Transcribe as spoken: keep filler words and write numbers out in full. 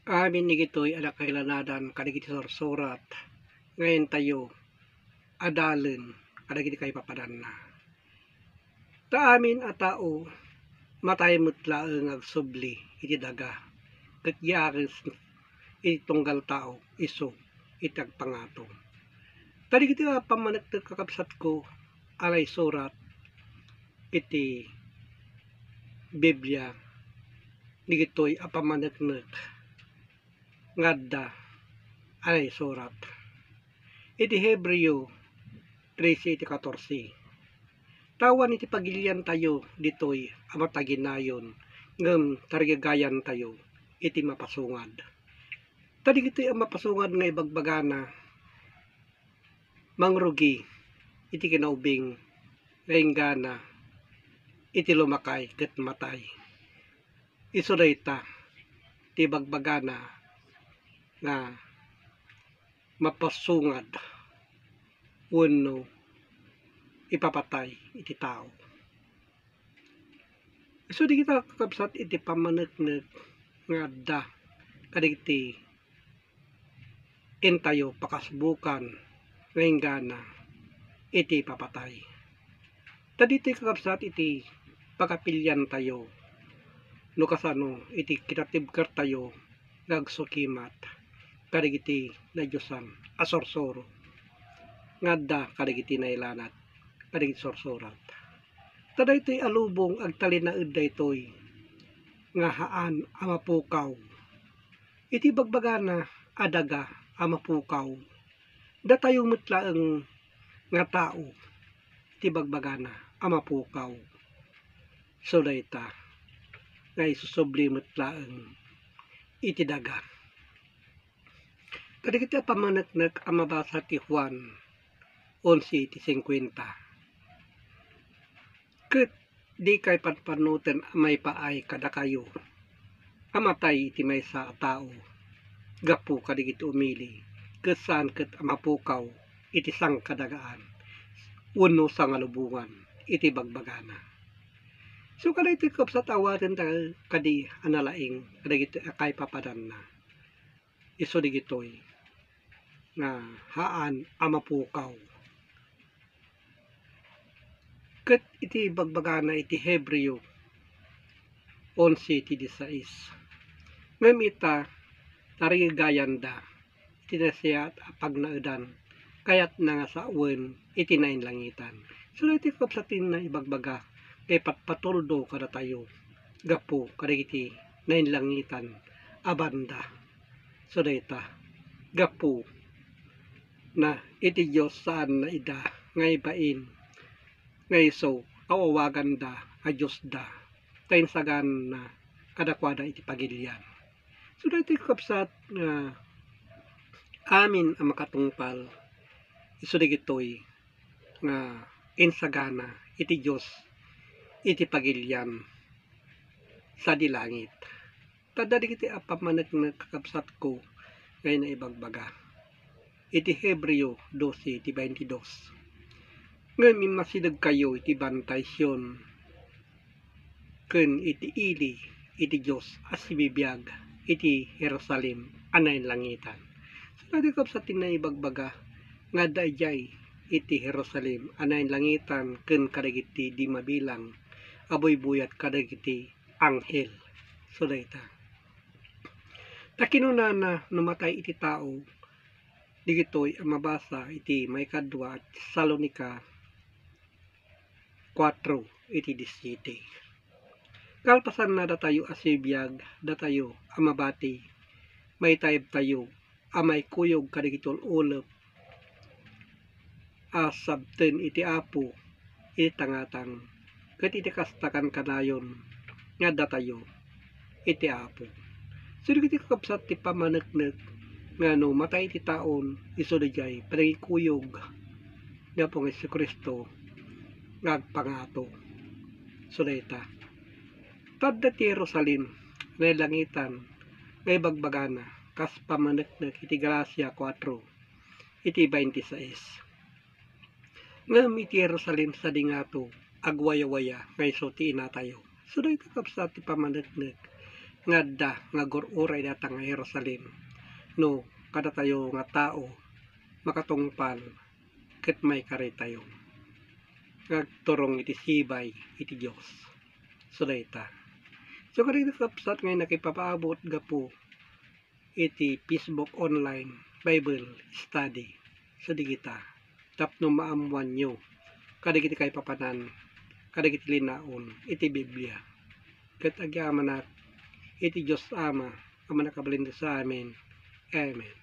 Amin digitoy a nakailanadan kadagiti sursurat nga intayo adalen kadagiti kaipapadanna. Ta amin a tao, matay met laeng nga agsubli iti daga, ket yaris iti tunggal tao isu iti agpangato. Ta digitoy a pammaneknek, kakabsatko, a naisurat iti Biblia, digitoy a pammaneknek nga adda a naisurat iti Hebreo trese iti katorse. Ta awan iti pagiliantayo ditoy a mataginayon, ngem tarigagayantayo iti mapasungad. Ta digitoy a mapasungad nga ibagbagana, mangrugi iti kinaubing nga inggana iti lumakay ket matay. Isu dayta ti ibagbagana nga mapasungad wenno ipapatay iti tao. Isu dagita, kakabsat, iti pammaneknek nga adda kadagiti intayo pakasbukan nga inggana iti papatay. Ta ditoy, kakabsat, iti pagapiliantayo no kasano iti kinatibkertayo nga agsukimat kadagiti nadiosan a sursuro nga adda kadagiti nailanad kadagiti sursurat. Ta daytoy a lubong agtalinaed daytoy nga haan a mapukaw. Iti bagbagana a daga a mapukaw, datayo met laeng nga tao iti bagbagana a mapukaw. So dayta nga isusubli met laeng iti daga. Kadagiti a pammaneknek a mabasa ti Juan onse iti singkuenta. Ket dikay panpannoten a maipaay kadakayo a matay iti maysa a tao gapu kadagiti umili, ket saan ket a mapukaw iti sangkadagaan wenno sangalubongan iti bagbagana. So, kadaytoy, kabsat, awaten ta kadi a nalaing kadagiti a kaipapadanna. Isu digitoy nga haan a mapukaw. Ket iti bagbagana iti Hebreo onse iti disais, ngem ita, tarigagayanda iti nasayaat a pagnaedan, kayatna nga sawen iti nainlangitan. Isu daytoy, kabsat, ti naibagbaga nga ipatpatuldo kadatayo gapu kadagiti nainlangitan a banda. So dayta, gapu na iti Dios, saanna ida nga ibain nga isu a awaganda a diosda, ta insaganna kadakuada iti pagilian. So daytoy, kakabsat, nga amin a makatungpal, isu dagitoy nga insagana iti Dios iti pagilian sadi langit. Ta dagiti a pammaneknek, kakabsatko, nga naibagbaga iti Hebreo dose iti baintidos, ngem immasidegkayo iti bantay Sion ken iti ili iti Dios a sibibiag iti Jerusalem a nainlangitan. So, dagiti kabsat, ti naibagbaga nga adda idiay iti Jerusalem a nainlangitan ken kadagiti di mabilang a buybuyat kadagiti anghel. So, dayta. Ta kinunana, no matay iti tao, digitoy a mabasa iti maikadua a Tesalonica kuatro iti disiete. Kalpasanna, datayo a sibiag, datayo a mabati, maitaibtayo a maikuyog kadagiti ul-ulep a sabten iti Apo iti tangatang, ket iti kasta, kankanayon nga addatayo iti Apo. So, dagiti kakabsat, ti pammaneknek nga no matay ti taon, isu daydiay panangikuyog ni Apo nga Jesu-Cristo nga agpangato. So, dayta. Ta adda ti Jerusalem a nainlangitan nga ibagbagana, kas pammaneknek iti Galacia kuatro iti baintisais. Ngem iti Jerusalem sadi ngato, agwayawaya nga isu ti inatayo. So, dayta, kabsat, ti pammaneknek nga adda nga agur-uray dayta nga Jerusalem, no kadatayo nga tao makatungpal ket maikaritayo nga agturong iti sibay iti Dios. So dayta. So kadagiti kakabsat nga nakipapaabot gapu iti Facebook online Bible study. So dagita tapno maammoanyo kadagiti kaipapanan kadagiti linaon iti Biblia. Ket agyamanak iti Dios Ama a mannakabalin sa amin. Amen.